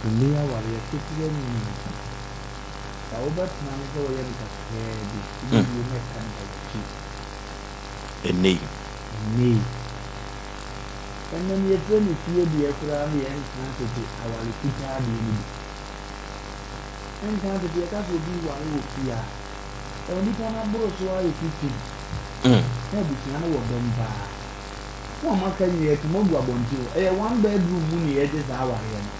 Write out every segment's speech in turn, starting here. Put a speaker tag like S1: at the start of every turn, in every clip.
S1: Ɛnnɛ yi awareɛ ketewa nni mu. Sɛ wobɛtena ne sɛ wɔyɛ no kakraa bi, wobɛwie na ɛka da w'akyi.
S2: Ɛnnɛ yi.
S1: Ɛnnɛ yi. Ɛnnɛ no yɛfrɛ no fie deɛ koraa no yɛntena tete aware fitaa deɛ no bi. Ɛnka tete yɛka sɛ obi ware wɔ fie a, onipa no aboro so ayɛ 15. Na abusua no wɔ dɔm paa. Mo a moaka nyinaa yɛto mo agu abɔnten o. Ɛyɛ one bedroom mu na yɛgye saa awareɛ no.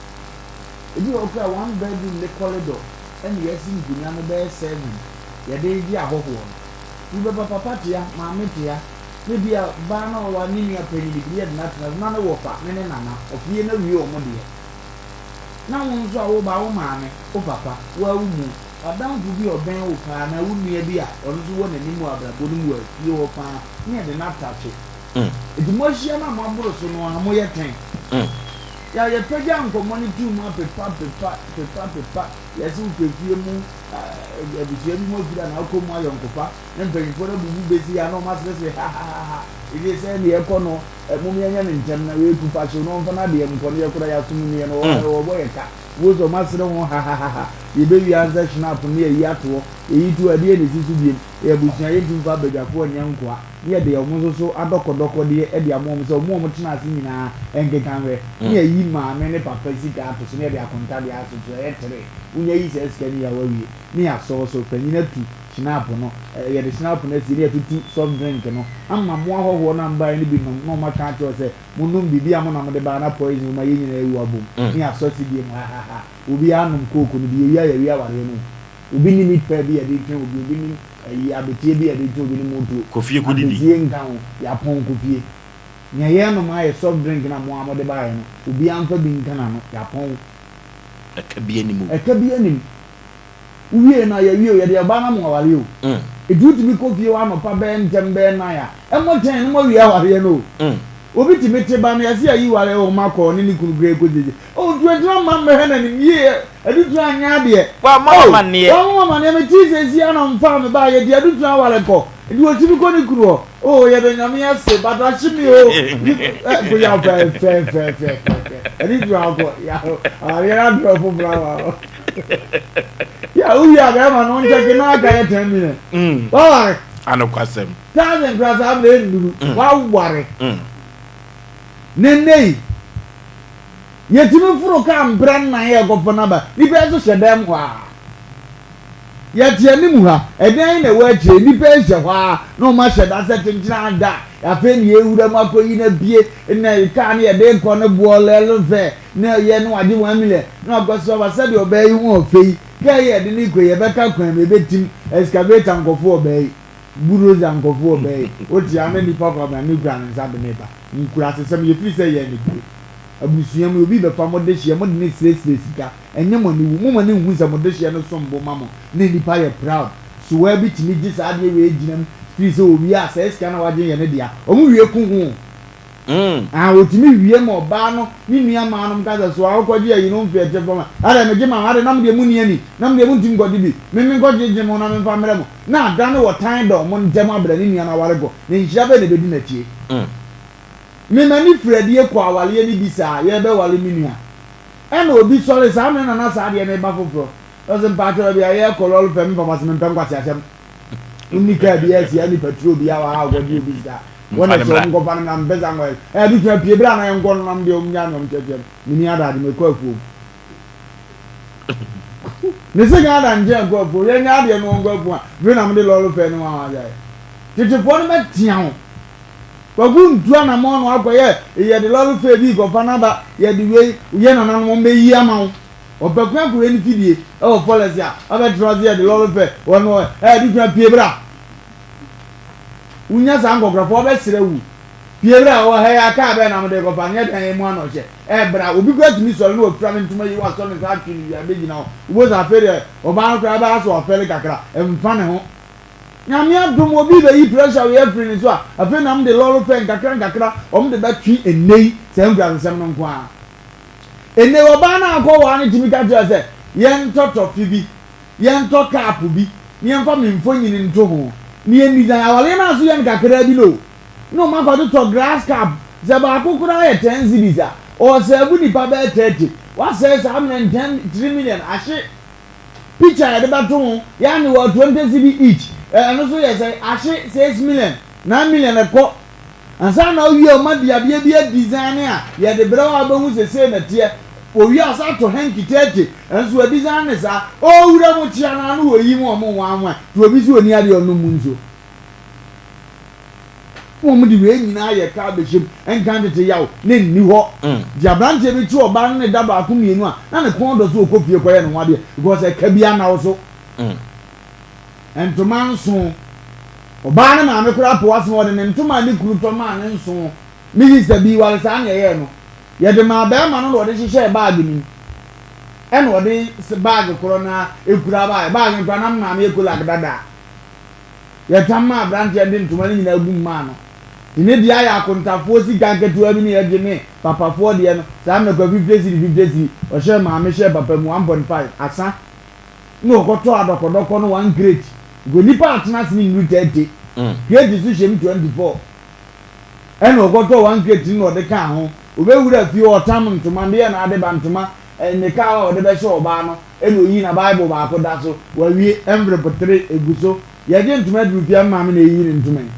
S1: Ebi wɔ hɔ koraa one bedroom ne corridor ɛna yɛasi nkonnwa no bɛyɛ seven yɛde regye ahɔhoɔ no. Wobɛba papa tea, maame tea, na ebi a baa na ɔware ne nua panyin bi ne yɛde no atena so na ne wɔfa ne ne nana ɔfie no awie wɔn deɛ. Na wo nso a woba wo maame, wo papa, wo ara wo mu, w'adamfo bi a ɔbɛn wo paa anaa wo nua bi a ɔno nso wɔ n'anim wɔ abrabɔ no mu wɔ afie hɔ paa ne yɛde no atakye. Enti moahyia no a moaboro so no ara moyɛ tɛn. Yɛ a yɛpagya nkɔmmɔ no too mu a pepa pepa pepa pepa yɛse wopɛ fie mu abusua bi mu afiri anaa wokɔ mu ayɔnkofa na mpanyinfoɔ no abubu besi ha na wɔn aseresere hahahaha ɛfiri sɛ deɛ ɛkɔ no mom yɛnyɛ no ntɛm na wei kufa hyew na ɔmfa n'adeɛ nkɔ no yɛkora yɛasom nneɛ no wɔbɔ yɛ ka wo sɛ wɔn asere ho hahahaha yɛbɛwie ansa hyinap no yɛyi atoɔ yɛyi to adeɛ na ɛsi so biem yɛ abusua yɛntumi mfa abadwafoɔ nyɛ nkoa ne yɛde wɔn nso so adɔkɔdɔkɔdeɛ de ama wɔn sɛ wɔn a wɔtena ase nyinaa nkeka nhwɛ, ne yɛayi maame ne papa sika ato so, ne yɛde akontadeɛ ato so, ɛyɛ tere, wonya yi saa sika no wie a woawie, ne yɛasɔw so, panyin atu hyinapo no, yɛde hyinapo no asie, ne yɛatutu soft drink no ama mo ahɔhoɔ no a mobaeɛ no bi nom, na wɔaka akyerɛ wo sɛ monom biribi a mo na mode baeɛ na poison wom a yɛn nyinaa awu abom, ne yɛasɔ ase bio hahaha, obiara anom coke no bi, yɛwie a yɛawie awareɛ no o. Obi nim meat pie bi a yɛde retwɛn obi, obi nim ayi abeteɛ bi a yɛde retwɛn obi ne moto.
S2: Kɔ fie kɔdidi.
S1: Ampesie nka ho, yɛapɔn kɔ fie. Nea yɛrenom ayɛ soft drink no a mo ara mode baeɛ no, obiara mfa bi nka n'ano, yɛapɔn.
S2: Ɛka biara nnim o.
S1: Ɛka biara nnim. Wowiee no a, yɛawie o, yɛde ɔbaa no ama wo awareɛ o. Enti wotumi kɔ fie hɔ anɔpa bɛyɛ ntɛm bɛyɛ nnan a, ɛmmɔ ten no moawie awareɛ no o. Obi tumi te ba no, yɛse ayi ware o, makɔ, ɔne ne kunu koraa ɛkɔsiesie. Oh, nti wagyina mma mmɛhwɛ n'anim yie, Adutwunu anyɛ adeɛ.
S2: Wammɔ
S1: Oh,
S2: m'amanneɛ.
S1: wammɔ m'amanneɛ, metee seesei ara na ɔmfaa me baa, yɛde Adutwunu aware kɔ, nti wɔtumi kɔ ne kunu hɔ. Oh, yɛda Nyame ase, but ahye me o. Eh, ko yaw fɛɛfɛɛfɛɛfɛɛfɛ. Adutwunu akɔ, yaw, awareɛ no adrɔ foforɔ ama wo. Ya, wowie a bɛrima no nkyɛke na aka yɛ 10 million. Waware.
S2: Anokwasɛm.
S1: Thousand koraa saa berɛ nnuru. Waware. Na nnɛ yi, Yɛtumi foro kaa mprɛ nnan a ɛkɔfa no aba. Nnipa yi nso hyɛ dan mu hɔ ara. Yɛte anim ha, ɛdan yi na ɛwɔ akyire, nnipa yi hyɛ hɔ ara na wɔahyɛ da sɛ kyenkyen ada a afei na yɛrewura mu akɔyi no abue na kaa no yɛde rekɔ no boɔ lɛlo fɛ na ɛyɛ na wagye 1 million na wakɔ so aba sɛdeɛ ɔbaa yi ho ɔfɛ yi kaa yi yɛde no rekɔ yi yɛbɛka kwan mu yɛbɛtim excavator nkɔfo ɔbaa yi bulldozer nkɔfo ɔbaa yi wote a na nnipa kwabena ne kura ne nsa de ne ba nkurasesɛm yɛfiri sɛ yɛn ne bie. Abusua mu, obi bɛfa mo dehyeɛ, mode no srɛsrɛ sika, ɛnyɛ mo aniwu, momma no nhu sɛ mo dehyeɛ no som bo ma mo, na nnipa yɛ proud. Sowaa bi tumi gye saa adeɛ wei gyina mu firi sɛ ɔwie a saa sika no a wagye no yɛ ne dea. Wɔn wie ku ho. Ah, ɔtumi wie ma ɔbaa no ne nua maa nom ka sɛ, Sowaa wokɔgye ayi no mfeɛ kyɛ fam a, adɛn megye ma wo, adɛn na mo deɛ monni ani, na mo deɛ montumi nkɔgye bi, me menkɔgyegye mo na memfa mmrɛ mo. Na adane ɔtan da wɔn ntam abrɛ ne nua no aware kɔ, na nhyira bɛn na ɛbɛdi n'akyie? Me m'ani firi adie kɔ awareɛ no bi saa yɛrebɛware me nua ɛna obi sɔre saa mmerɛ na na saa adeɛ no reba foforɔ ɔse mpakyɛ baabi a yɛrekɔ lɔre fɛ me papa se mempɛ nkwaseasɛm wonni kaa bi asi ɛne paturo bi a wɔ ha ɔkɔgye obi sika wɔn na kyɛ wɔn nkɔfa no mmra mempɛ saa nkwaseasɛm ɛɛ bi tena pie berɛ a na yɛnkɔ no nam deɛ wɔn nyaa me wɔn kyerɛkyerɛ me menni adagye mekɔ afuom me se Ghana nkyɛn kɔ afuom yɛnyɛ adeɛ no wɔnkɔ afuom a bere na mede lɔre fɛ no wɔn a wɔagyae tetefoɔ no bɛtea ho Kwaku ntu anamɔn no akɔyɛ yɛde lɔre fɛ bi kɔfa no aba yɛde wei yɛ nananom wɔn bɛyi ama wo ɔpɛko akɔyɛ ne fidie ɛwɔ fɔlɛs a ɔbɛtra ase yɛde lɔre fɛ wɔn wɔ ɛɛ de twa pie bra wonya saa nkɔkorɔfoɔ ɔbɛsrɛ wu pie bra wɔ ha yi a kaa bɛɛ na mede kɔfa nyɛ dan yi mu ano hyɛ ɛɛ bra obi kura tumi sɔre na wafura ne ntoma yi wasɔ ne nsa atwe ne wia bɛgyina hɔ wobɔ sɛ afei deɛ ɔbaa no koraa bɛyɛ asɛ wafɛle kakra ɛmfa ne ho. Nyame adom obi bɛyi pressure wei afiri ne so a, afei na wɔde lɔre fɛ nkakra nkakra wɔn de bɛtwe ɛnnɛ yi saa nkurasesɛm no nko ara. Ɛnnɛ yi ɔbaa no a akɔwaa no tumi ka kyerɛ sɛ yɛntɔ tɔfe bi, yɛntɔ cup bi na yɛmfa me mfonyin nto ho na yɛn design. Awareɛ no a so yɛ no kakraa bi no o, na wɔn akɔtotɔ glass cup, sɛ baako koraa yɛ 10 cedis a, Ɔɔsɛɛvo nipa bɛyɛ 30. Wasɛe saa mmerɛ ntɛn 3 million ahye. Picture a yɛde bɛto ho, yɛane wɔ 20 cedi each, ɛno nso yɛ sɛn? Ahye 6 million, 9 million ɛkɔ. Ansa na wowie a wɔma de adeɛ bi adisaane a yɛde brɛ wo a wobɛhu sɛ sei na ɛteɛ. Wɔwie a wɔsan to hanky 30, ɛno nso wɔadisaane no saa. Ɔwura mu kyea no ara na wɔyi mu wɔn nwanwan, nti obi nso ɔnni adeɛ a ɔnom mu nsuo. Na wɔn de wei nyinaa yɛ kaa bɛhyɛ mu, ɛnka tete yaw na ɛnni hɔ. Nti aberanteɛ bi kye ɔbaa no ne da baako mmienu a, na ne kɔn dɔ sɛ ɔkɔ fie kɔyɛ ne ho adeɛ because ɛka bi anna wo so. Ntoma nson. Ɔbaa no maame koraa po asɛm a ɔde ne ntoma a ne kunu tɔ maa no nson. Me sista bi ware saa na ɛyɛɛ no. Yɛde maa barima no na ɔde hyehyɛɛ baage no mu. Ɛna ɔde baage korɔ no ara kura baeɛ. Baage no koraa na me maame yɛ kolak dada. Yɛtam maa aberanteɛ no de ntoma no nyinaa gum maa no. Nti ne deɛ ayɛ akontafoɔ sika nketewa bi ne yɛgye ne papafoɔ deɛ no saa mmerɛ koraa 50 cedi 50 cedi ɔhyɛɛ maame hyɛɛ papa mu 1.5 asa na ɔkɔtɔɔ adɔkɔdɔkɔ no one crate because nipa atena ase no nnuru 30 crate so hyɛ mu 24 ɛna ɔkɔtɔɔ one crate no na ɔde kaa ho ɔbɛwura fie hɔ ɔtam ntoma no deɛ na ade ba ntoma ne kaa a ɔde bɛhyɛ ɔbaa no ɛna oyii na bible baako da so wawie envelope tere egu so yɛgye ntoma aduru fie a me maame na eyiyi ne ntoma yi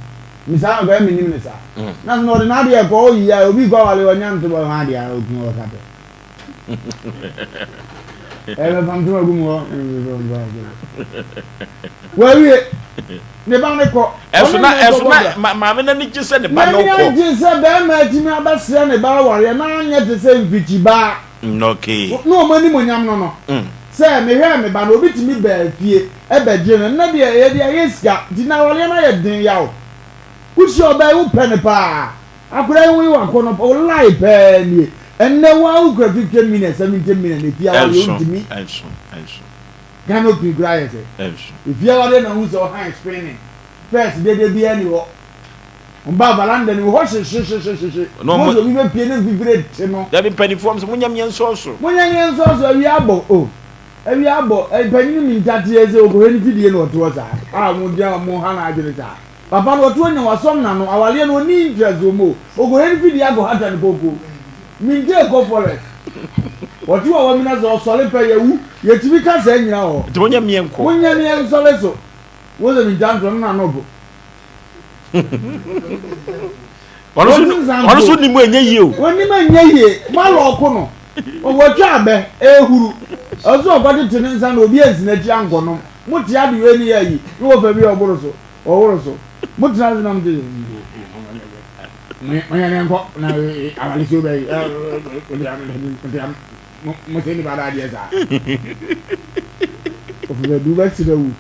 S1: me saa na ɔkɔyɛ menim ne saa na sɛ ɔde n'adeɛ kɔ oyi a obi kɔ awale ɔnya ntoma ho adeɛ a okun ɔka pɛ ɛbɛfa ntoma gu mu hɔ wawie ne ba ne kɔ
S2: ɛso na ɛso na maame n'ani gye sɛ ne ba no kɔ
S1: n'ani gye sɛ bɛrima atumi abɛsrɛ ne ba awareɛ na anyɛ te sɛ mfikyi baa.
S2: Okay.
S1: Na wɔn animuonyam no no. Sɛ mehwɛɛ me ba no, obi tumi baa fie bɛgyee no. Nnɛ deɛ, yɛde ayɛ sika nti na awareɛ no ayɛ den yaw. Wohyia ɔbaa yi, wopɛ no paa. Akwadaa yi ho yɛ wo akɔnnɔ paa, wo lie paa nie. Ɛnnɛ wo ara wokura 50 million, 70 million, efie awareɛ
S2: Ɛnso,
S1: wontumi.
S2: ɛnso, ɛnso.
S1: Ghana pii koraa yɛ sɛ.
S2: Ɛnso.
S1: Efie awareɛ na wohu sɛ ɔhan spinning. First dede biara ni hɔ. Ɔbaa valanda no mu hɔ hyehyehyehye.
S2: Na ɔmo.
S1: Mose obi bɛpue na mfifire te no.
S2: Dabi mpaninfoɔ mo se monyɛ meɛ nsɔɔso.
S1: Monyɛ meɛ nsɔɔso awia abɔ oh awia abɔ eh panyin mi ntateɛ sɛ okohwɛ ne fidie na ɔte hɔ saa a ɔmo gyina ɔmo ha n'adwene saa papa no ɔte hɔ nya wasɔm n'ano awareɛ no ɔnni interest wɔ mu o okohwɛ ne fidie akɔ hata ne koko minte kɔ forest ɔte hɔ a wamina sɛ ɔsɔre pɛ yɛwu yɛtumi ka saa nyina wɔ hɔ
S2: Nti monyɛ meɛ nkɔ.
S1: monyɛ meɛ nsɔre so Mose mi nta ntorɔ no na ano bo.
S2: Ɔno nso nim ɛnyɛ yie o.
S1: Onim ɛnyɛ yie. Malo ɔko no. Wɔtwa abɛ ehuru. Ɔso ɔkɔ tete ne nsa na obi ansi n'akyi ankɔnom. Mo te ade wei ne yɛ ayi. Ne wɔfa bi ɔboro so. Ɔworo so. Mo tena ase na mo te. Mo yɛ ne nkɔ na awale so bɛ yi. Mo se nipa da adeɛ saa. Ɔfɛ du bɛ si na wu.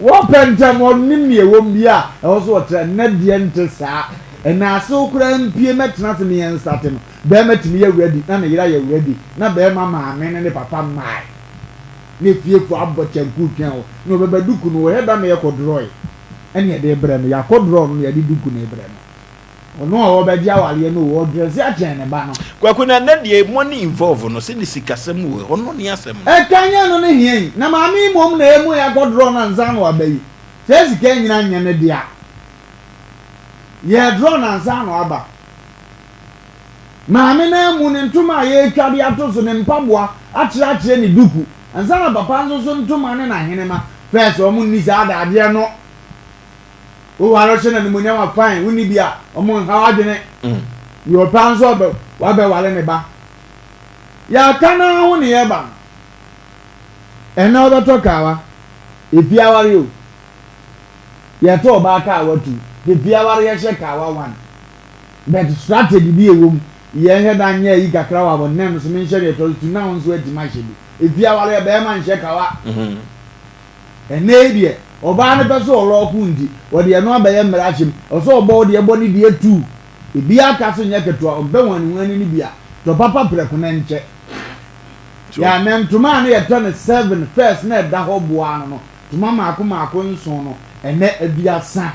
S1: Wɔpɛ ntɛm, wɔnim nea ɛwom bi a ɛwɔ so wɔtra. Nnɛ deɛ nte saa. Ɛnna asew koraa mpue mɛtena ase me yɛn nsate no. Barima tumi yɛ ready na ne yere ayɛ ready na barima maame ne ne papa mmae. Na efiefo abɔ kyɛnku retwɛn wɔ na ɔbɛba duku no wɔyɛ da na yɛkɔ drɔe ɛne yɛde rebrɛ no. Yɛakɔ drɔ no na yɛde duku no rebrɛ no. Ɔno a ɔrebɛgye awareɛ no o, ɔdrɛse akyɛn ne ba no.
S2: Kwaku na ɛnɛ deɛ money involve no sɛ ne sikasɛm o ɔno ne asɛm no.
S1: Ɛka nyɛ no ne hia yi, na maame yi mmom na emu yɛ akɔdrɔ no ansa na waba yi. Saa sika yi nyina nyɛ ne dea. Yɛredrɔ no ansa na waba. Maame no amu ne ntoma a yɛretwa de ato so, ne mpaboa, akyerɛ akyerɛ ne duku. Ansa na papa nso so ntoma ne n'ahenema. First wɔn nni saa adagyeɛ no. Wo ware ɔhyɛ no animuonyam a fine, wonni bi a, ɔmo nhaw adwene. Deɛ ɔpɛ ara nso ɔbɛ wabɛware ne ba. Yɛaka no ara ho ne yɛba no. Ɛnɛ wobɛtɔ kaawa, efie aware o. Yɛtɔ ɔbaa kaawa tu, efie aware yɛhyɛ kaawa one. But strategy bi ɛwɔ mu, yɛnhwɛ da nyɛ ayi kakra wɔ abɔnten no so menhyɛ deɛ ɛtɔ so tu na wo nso atumi ahyɛ bi. Efie aware bɛrima nhyɛ kawa. Ɛnnɛ yi deɛ, ɔbaa no pɛ sɛ ɔlɔɔko nti, ɔde ɛno abɛyɛ mmara ahyɛ mu. Ɛwɔ sɛ ɔbɔ wo deɛ bɔ ne deɛ tuu. Ebi aka so nyɛ ketewa, ɔmpɛ huanihuani no bi a, tɔ papa prɛko na nkyɛ. Yɛ a, na ntoma a na yɛtɔ no seven first na ɛda hɔ boa ano no, ntoma mmaako mmaako nson no, ɛnnɛ 30 na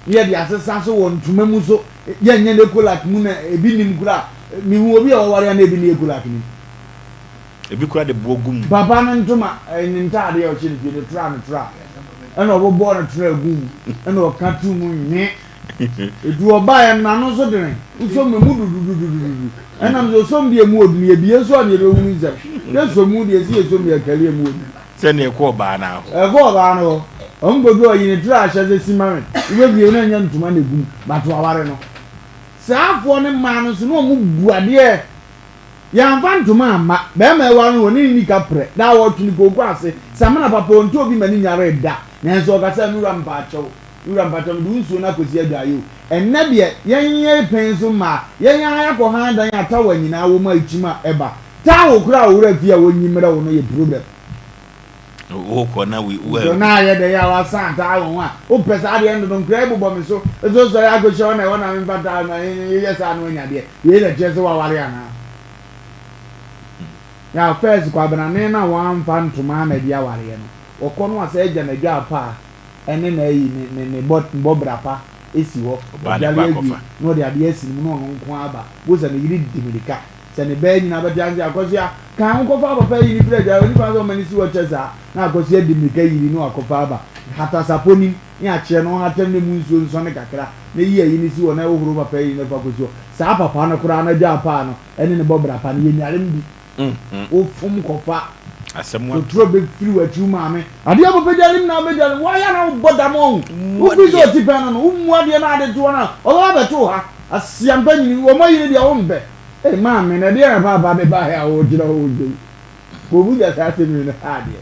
S1: yɛde asesa so wɔ ntoma mu so. Yɛnyɛ no Ecolac mu na ebi nnim koraa. Mehu obi a ɔware a na ebi nni Ecolac no mu.
S2: Ebi koraa de boɔ gu mu.
S1: Papa no ntoma, ɛɛ ne ntaadeɛ a ɔhyɛ no fie no, tra no tra. Ɛna ɔbobɔɔ no tra guu mu. Ɛna ɔka too mu nwe. Edu ɔbaeɛ no n'ano nso dene. Wosɔ mu emu dudududududu. Ɛnam sɛ osɔ mu deɛ emu odu no yɛbie nso a na yɛbɛhunu nsɛm. Yɛsɔ mu deɛ sɛ yɛsɔ mu yɛkari emu odu.
S2: Sɛdeɛ ɛkɔ ɔbaa no hɔ.
S1: Ɛkɔ ɔbaa no hɔ. Ɔmo kɔdu hɔ ɔyi ne tiri ahyɛ sɛ si ma me. Wobɛbie na ɛnyɛ ntoma na egu mu but waware no. Saa afoɔ ne mmaa no nso na ɔmo bu adeɛ. Yɛamfa ntoma amma. Barima a ɛware no wɔ ne nni kaprɛ. Daa wɔtwe no kooko ase. Samina papa ɔntɔ obi ma ne nyaree da. Nanso ɔka sɛ, Me wura mpaakyɛw, me wura mpaakyɛw mede wo nsuo no akɔsi adwaeɛ o. Ɛnnɛ deɛ, yɛn yere pɛn so mmaa, yɛn ara yɛakɔ han dan a towel nyinaa wɔ mu a ɛkyim a ɛba. Towel koraa a wo werɛ fi a wɔnyi mmerɛ wo no yɛ problem.
S2: Wokɔ na wo wo.
S1: Nso na ayɛ dɛ a wasan towel ho a, wopɛ saa adeɛ no dodo, nkura yi bobɔ me so. Nso sɔre akɔhyia hɔ na ɛhɔ na memfa towel ma yɛ saa na wanya deɛ. Wei na ɛkyerɛ sɛ waware anaa? Now first Kwabenane na wamfa ntoma ammɛgye awareɛ no, ɔkɔ no wasan agya n'adwaa ɛne n'ayi ne ne ne bɔ bɔbra pa si hɔ,
S2: Ɔbaa na
S1: wadware
S2: ɛkɔ
S1: awie
S2: akɔfa.
S1: na ɔde adeɛ asi ne mu na ɔno nko ara ba. Wohu sɛ ne yere di mmirika. Sɛ ne ba nyina bɛte ase a, Akosua, ka ho kɔfa papa yi ne firi adware, ɔnni kwan sɛ ɔma no si hɔ kyɛ saa. Na Akosua di mmirika yiri na wakɔfa aba. Hata saponin ne akyeɛ no ɔhatam na emu nsuo nsɔne kakra na yi ayi no si hɔ na hohoro papa yi no fa kɔsi hɔ. Saa papa no koraa no adwaa paa no ne ne bɔbra pa no yɛnware mu bi. Wofom kɔfa totoro bɛfiri w'akyi wo maame adeɛ bɛpɛgya ne mu na wobɛgya no woayɛ na wobɔ dam ɔhu wofiri sɛ ɔti pɛn no no wommu adeɛ no ade toɔ no a ɔbɛba bɛto wo ha asiampa nyini wɔn ayere deɛ wompɛ. Ei maame na ɛdeɛ na paapa de baeɛ a wokyerɛ wo nkyɛn kɔbu gya saa asɛm yi no ha adeɛ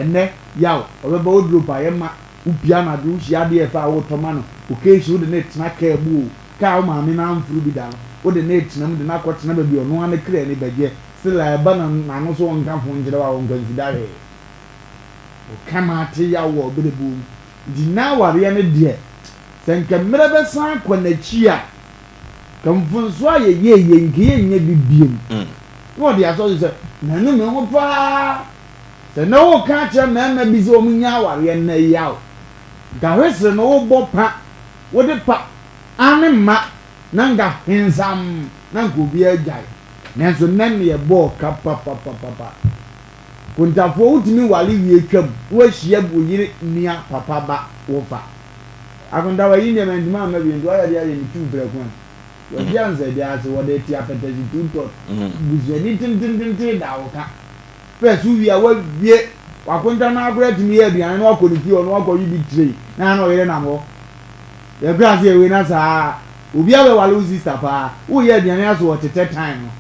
S1: ɛnɛ yaw ɔbɛba wo duro pa yɛ ma wopia anadwo wohyia adeɛ ɛfɛ a wotɔ ma no occasion wode ne tena kaa mu o Kaa a wo maame no amforo bi da no, wode no retena mu de no akɔtena baabi a ɔno ara ne kra ani bɛgye. Still a ɛba na n'ano so ɔnka fo nkyerɛ wo a, ɔnkwansida hwee. Ɔka ma ate yaw wɔ ɔberɛbuo mu. Nti nnɛ awareɛ no deɛ, sɛ nka mmerɛ bɛsan akɔ n'akyi a, nka mfomsoɔ a yɛyɛeɛ yi, nka yɛnnyɛ bi biom. Na ɔde asɔ so sɛ, Manu me ho paa. Sɛ nnɛ woreka akyerɛ mmarima bi sɛ wɔnnya awareɛ nnɛ, yaw. Nka hwesere no wobɔ pa Wode pa ara ne mma na nka hensam na nka obiara agyae. Nanso nnɛ no yɛbɔɔ ka papapapapa. Kontafoɔ wotumi ware wie twam na wahyia wo yere nua papa ba wofa. Akonta wayi nneɛma ntumi amma bio nti wayɛ de ayɛ ne tuu prɛko ɛ. Wagye ansa agya ase wɔde te apɛtɛhye tuu tɔt. Busuani tentententen da wo ka. First wo wie a wawie wakonta no ara koraa tumi yɛ aduane na wakɔ ne fie hɔ na wakɔ we bi tray na na ɔyere nam hɔ. Yɛkura ase yɛ wei na saa obi abɛwale wo sister paa woyɛ aduane aso ɔtetɛ time no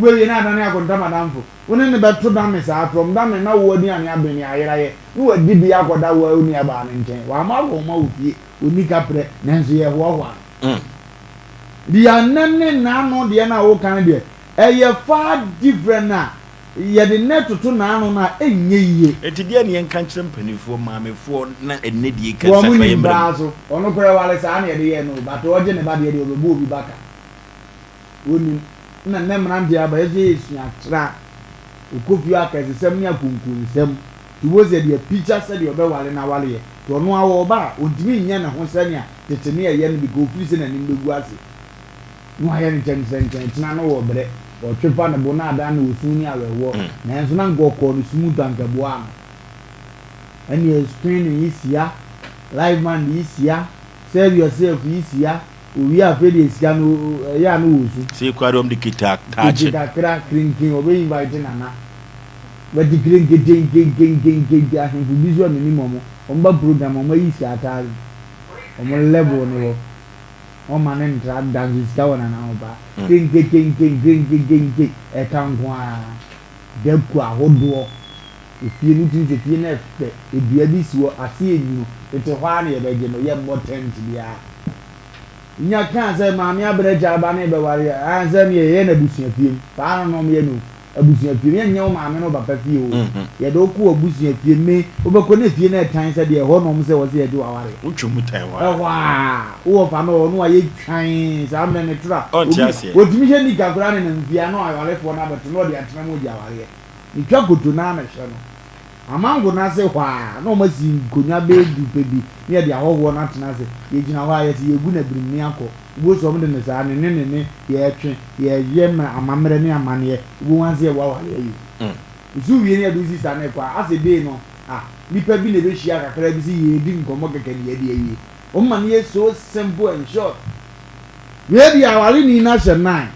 S1: wobɛwie na adane akonta madamfo wo ne no bɛto dame saa from dame na wo aduane abene ayerayɛ na wadi bi akɔda wo nuabaa no nkyɛn wammɔ akɔnhoma wɔ fie ɔnni kaprɛ nanso yɛhoahoa no. Deɛ nnɛ ne nnaano deɛ no a woka no deɛ Ɛyɛ far different a yɛde nnɛ toto naano no a ɛnyɛ yie.
S2: Enti deɛn ne yɛnka nkyerɛ mpaninfoɔ, maamefoɔ na ɛnnɛ deɛ ɛka
S1: Wɔn
S2: nsakraeɛ
S1: nim
S2: mmra mu?
S1: paa so. Ɔno koraa ware saa na yɛde yɛɛ no o but ɔgye ne ba deɛ deɛ ɔbɛbɔ obi ba ka. Ɔnim. Ɛna nnɛ mmeranteɛ aba yɛso yɛsua tra. Ɔkɔ fie akɛsesɛm ne akonkonsɛm. Nti wobɛhu sɛ deɛ picture sɛdeɛ ɔbɛware no awareɛ. Nti ɔno ara ɔba a ɔntumi nyɛ ne ho sɛnea tete ne ɛyɛ no because ɔfiri sɛ n'anim bɛgu ase. Na wayɛ no kyɛnkyerɛnkyɛn, kyena no wɔ brɛ, ɔtwe fa ne bo na adan no osu ne awerɛhoɔ, nanso na anka ɔkɔɔ no smooth anka ɛboaa no. Ɛneɛ screening yi sia, live band yi sia, serve yourself yi sia, owie a afei deɛ sika no ɛyɛ a na ɔresu.
S2: Sei koraa deɛ wɔn de kita taakye.
S1: Kete kakra, krenken, ɔbɛ invite Nana. But krenketenkenkenkenkenke ahemfo bi nso a menim wɔn, wɔn ba program a wɔn ayi sika ataade, wɔn level no hɔ. Ɔmma no ntra da nso sika wɔ nana ho paa. Kenkekenken kenkekenke ɛka nko ara. Dako ahodoɔ. Efie no wotumi sɛ fie no ɛfɛ. Edua bi si hɔ ase enwunu. Tete hɔ ara na yɛbɛgye no yɛmmɔ tent biara. Nya kaa sɛ maame abrɛkyɛ aba ne bɛware a ah sɛ neɛ yɛyɛ no abusua fie mu. Saa na na wɔyɛ no o. Abusua fie mu. Yɛnyɛ wo maame ne wo papa fie o. Yɛde wo kɔ w'abusua fie. Me, wobɛkɔ na efie no ɛtan sɛ deɛ ɛhɔ nom sɛ wɔse yɛgye w'awareɛ.
S2: Wotwa mu tan hɔ a.
S1: Ɛhɔ a, wo wɔfa no wɔ hɔ na wayɛ twann saa mmerɛ no toro a,
S2: Ɔnte
S1: obi,
S2: aseɛ.
S1: ɔtumi hyɛ nika koraa nenam fie a na awarefoɔ no abɛto na ɔde atena mu agye awareɛ. Ne twa koto no ara na ɛhyɛ no. Amango no ase hɔ ara na wɔasi nkonnwa bɛyɛ du pɛ bi na yɛde ahɔhoɔ no atena ase. Yɛgyina hɔ a, yɛse yɛregu no abirim ne akɔ. Wobɛhu sɛ wɔde no saa, ne ne ne ne, yɛretwe, yɛreyɛ ma amammerɛ ne amanneɛ. Wobɛhu ara sɛ yɛwɔ awareɛ awie. Nso wowie na yɛde wo sista no rekɔ a, asɛ dei no, ah, nnipa bi na ɛbɛhyia kakra bi sɛ yɛredi nkɔmmɔ kɛkɛ na yɛde awie. Wɔma no yɛ so simple and short. Wei deɛ awareni no ahyɛ nine,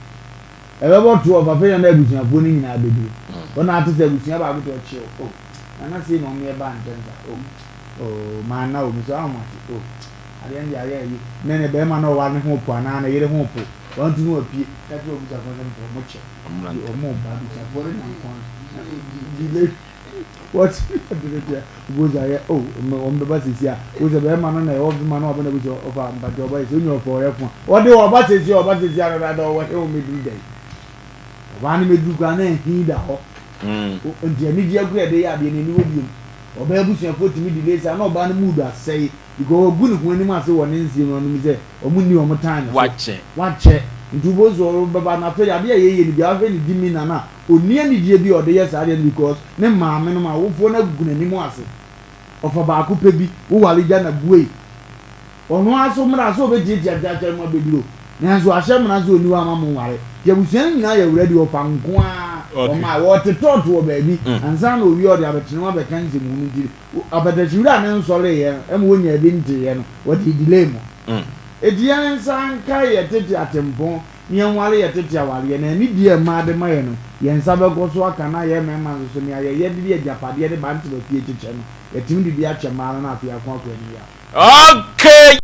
S1: ɛbɛbɔ 12 afei na na abusuafoɔ no nyinaa bɛduru. Wɔn na ate sɛ abusua baako te ɔkye o, oh, nana sei na wɔn yɛ baa ntɛm saa, oh, oh, manna o, mesɛ ahomakye, oh, adeɛ no deɛ ayɛ ayi. Nɛ ne bɛrima na ɔware ne ho po anaa ne yere ho po, wɔntumi wapue, ka kyerɛ abusuafoɔ sɛ mepɛ wɔn kyɛ. Nti wɔn ba abusuafoɔ no nam kwan na delay. Wɔte adwene deɛ wobɛhu sɛ ayɛ oh wɔn bɛba sɛsi a wohu sɛ bɛrima no na ɛwɔ vima na waba na bu sɛ ɔfa mpakyɛ ɔba yɛ sɛ onye ɔfa ɔyɛ fo a ɔde ɔba sɛsi a ɔba sɛsi a dadaada ɔwɔ he ɔmɛduru dɛn ɔbaa no mɛduru koraa na ɛhi da hɔ nti anigyeɛ kora ɛde yɛ adeɛ no ɛni hɔ biom ɔbaa abusuafoɔ tumi delay saa na ɔbaa no mood asɛe because ɔgu ne ho anim ase wɔ ne nseɛ mu ɔnom sɛ ɔmo nni ɔmo time so
S2: Wakyɛ.
S1: Wakyɛ nti wobɛhu sɛ ɔbɛba no afei adeɛ a yɛyɛ no biara wohwɛ ne demeanor no a Ɔnni anigyeɛ bi a ɔde yɛ saa adeɛ no because ne maame nom awofoɔ no agugu n'anim ase. Ɔfa baako pɛ bi, wo ware gya na buei. Ɔno ara nso mmra sɛ ɔbɛtiatia nkyɛ akyɛre mo abɛduru o. Nanso wahyɛ mmara sɛ ɔnni hɔ ama mo nware. Nti abusua no nyinaa yɛ ready ɔfa nko ara ɔma wɔtetɔɔto wɔ baabi ansa na ɔwie a ɔde abɛtena mu abɛka nsɛmhunu nti apɛtɛkye wura a ne nsɔreeɛ no ma ɔnyaa bi nteeɛ no wɔde delay mo. Enti yɛn nsa nka yɛ tete atempɔn ne yɛnware yɛ tete awareɛ, na anidie a mmaa de ma yɛn no, yɛn nsa bɛkɔ so aka, na yɛn mmarima nso so, nea yɛyɛ de de agyapadeɛ de ba ntoma fie kyekyɛ no, yɛatumi de bi akyɛ mmaa no na afei ako akɔ anim.
S2: Okay!